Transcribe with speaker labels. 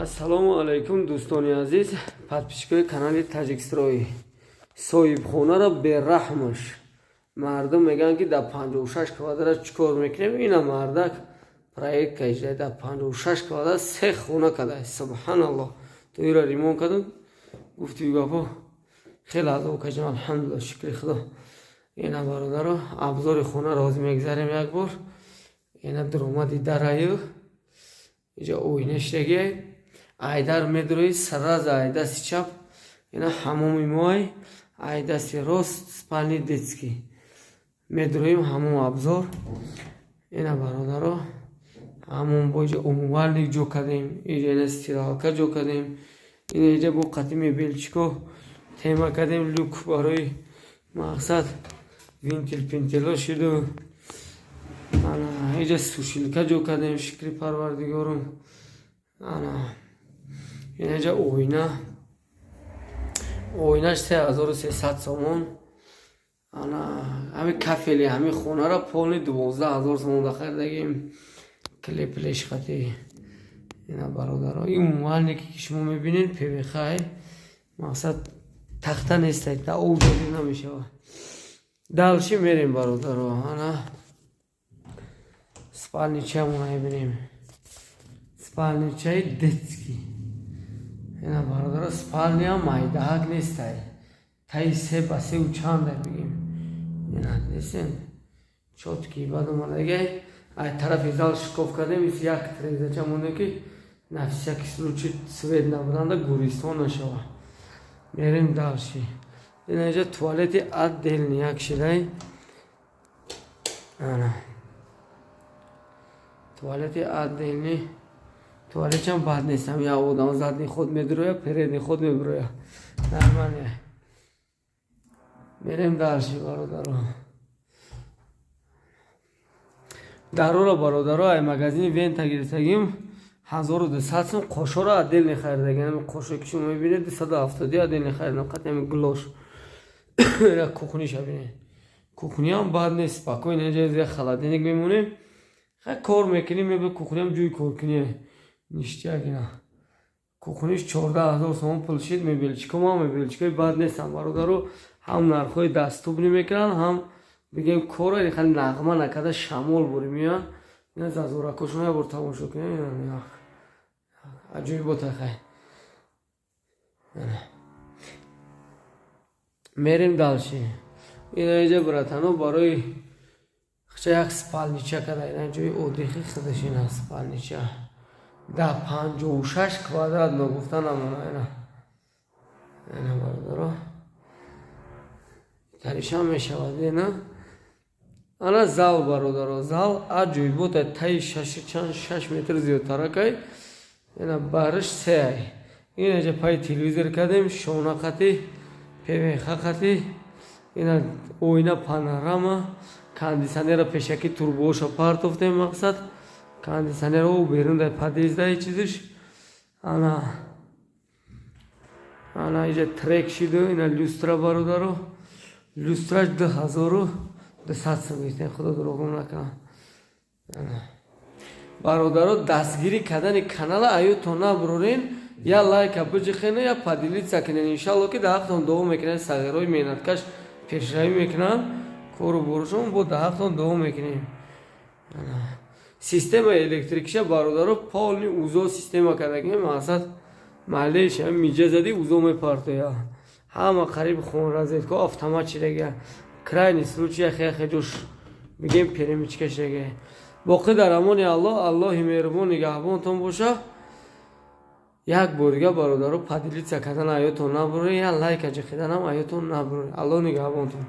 Speaker 1: Ассалому алайкум, дӯстони азиз, подписчикои канали Таҷикстрой. Соҳибхонаро бераҳмаш. Мардум мегӯянд, ки дар 56 квадрат чӣ кор мекунем? Ина мардак проект кашида, дар 56 квадрат се хона када. Субҳаналлоҳ. То ира ремонт кардам, гуфти гапо хеле азоб кашидам, алҳамдулилла, шукри Худо. Ина, бародаро, обзори хонаро ҳозир мегзарем як бор. Ина дуромади дараю иҷа оина шидагиай. Айдар медурои, сразу ай дасти чап ина ҳамоми моай, ай дасти рост спальни детский. Медуроим ҳамом, обзор. Ина, бародаро, ҳамон бо иҷа умывальник ҷо кардем, иҷа ина стиралка ҷо кардем, ина иҷа бо қати мебельчико тема кардем, люк барои мақсад вентиль пентило шиду. Ана иҷа сушилка ҷо кардем, шукри Парвардигорум. Ана инаҷа оина, оинаш 3300 сомон. Ана ҳами кафели ҳами хонаро полный 12 000 сомон дахаридагим, клеплеш хати. Ина, бародаро, ин умывальнике, ки шумо мебинед, ПВХ, мақсад тахта нестай, да об ҷорӣ намешавад. Дальше мерем, бародаро. Ана спальничамона мебинем, спальничаи детский. Ина, бародаро, спальниам майдаҳак нестай, таи се ба сеу чанда бигем. Ина нестем, чёткий. Баъд омадагай, ай тарафи зал шкоф кардем, як трезача монде, ки на всякий случай свет набуданда гуристон нашава. Мерем дальше. Ина иҷа туалети отдельный як шидай. Ана туалети отдельный, туалетчам бад нестам, як одам задний ход медуроя, передний ход мебуроя, нормально. Мерем дальше, бародаро. Дароро, бародаро, ай магазини Вента гирифтагим, 1200 сум. Қошоро отдельно харидагим, қошо, ки шумо мебинед, 270 отдельно харидам, қатъи глош. Ира кухниша бинед, кухниам бад нест, спокойно ҷа холодильник мемонем, хай, кор мекунем, мебе кухниам ҷӯи коркуние, ништяк. Ина кухниш 14 000 сомон пул шид. Мебелчиком мебелчикои бад нестам, бародаро, ҳам нархҳои доступный мекунанд, ҳам бигем кора хеле нағма накарда шамол бури меян. Ина зазоракошон як бор тамошо кунем, аҷоибота. Хай, мерем дальше. Ина иҷа, братано, барои хча як спальнича када. Ина ҷои отдыхи худаш, ина спальнича да 56 квадрат, ногуфта намона. Ина, бародаро, таришам мешавад. Ина, ана зал, бародаро, зал аҷоибота, таи шаши чанд, 6 метр зиёдтаракай. Ина бариш сеай. Инаҷа пай телевизор кардем, шона қати, ПВХ қати. Ина оина панорама, кондиционера пешакӣ турбоша партофтем, мақсад кондиционер о берун дар подъездаи чизиш. Ана иҷа трек шиду. Ина люстра, бародаро, люстраш 2200 сум гирифтем, Худо дурӯғум накунам. Бародаро, дастгирӣ кардани канала аюто набурорен, я лайка биҷихена, я поделиться кунен. Иншалло, ки дар ҳақтон дуо мекунем, сағирои меҳнаткаш пешравӣ мекунанд кору борушон, бо дар ҳақтон дуо мекунем. Системаи электрикиша, бародаро, полный УЗО система кардагим, мақсад малеш миҷа зади, УЗО мепартоя. Ҳама қариби хон розетка автомат шидага, крайний случай яхе ҷош бигем перемычка шидага. Боқӣ дар амони Аллоҳ, Аллоҳи меҳрубон нигаҳбонтон боша. Як бор дига, бародаро, поделиться кардан аётон набуред, я лайка ҷиқиданам аётон набуред. Аллоҳ нигаҳбонтон.